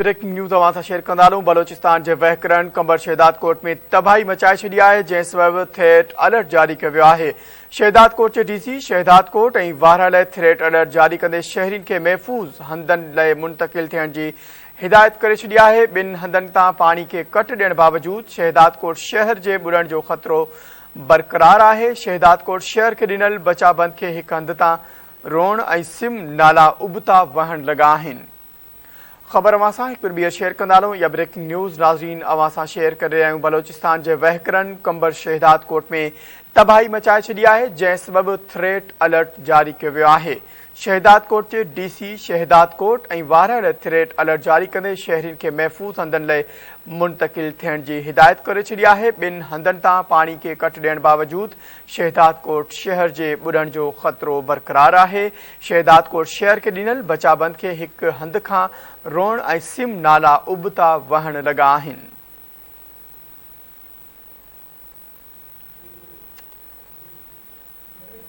Breaking news اوهان سان share ڪندا هلون بلوچستان جي وهڪرن قمبر شهدادڪوٽ ۾ تباهي مچائي ڇڏي آهي جنهن سبب ٿريٽ الرٽ جاري ڪيو ويو آهي شهدادڪوٽ جي ڊي سي شهدادڪوٽ ۽ وارهه لاء ٿريٽ الرٽ جاري ڪندي شهرين کي محفوظ هنڌن لاء منتقل ٿيڻ جي هدايت ڪري ڇڏي آهي ٻن هنڌن تان پاڻي کي ڪٽ ڏيڻ باوجود شهدادڪوٽ شهر جي ٻڏڻ جو خطرو برقرار آهي شهدادڪوٽ شهر کي ڏنل بچا بند کي هڪ هنڌ تان روڻ ۽ سم نالا ابتا وهڻ لڳا آهن. خبر اوهان سان هڪ ڀيرو ٻيهر شيئر ڪندا هلون اها بريڪنگ نيوز ناظرين اوهان سان شيئر ڪري رهيا آهيون بلوچستان جي وهڪرن قمبر شهداد ڪوٽ ۾ تباهي مچائي ڇڏي آهي جنهن سبب ٿريٽ الرٽ جاري ڪيو ويو آهي شهداد ڪوٽ جي ڊي سي شهداد ڪوٽ ۽ وارهه لاء ٿريٽ الرٽ جاري ڪندي شهرين کي محفوظ هنڌن لاء منتقل ٿيڻ جي هدايت ڪري ڇڏي آهي ٻن هنڌن تان پاڻي کي ڪٽ ڏيڻ باوجود شهدادڪوٽ شهر جي ٻڏڻ جو خطرو برقرار آهي، شهدادڪوٽ شهر کي ڏنل بچا بند کي هڪ هنڌ کان روڻ ۽ سم نالا ابتا وهڻ لڳا آهن.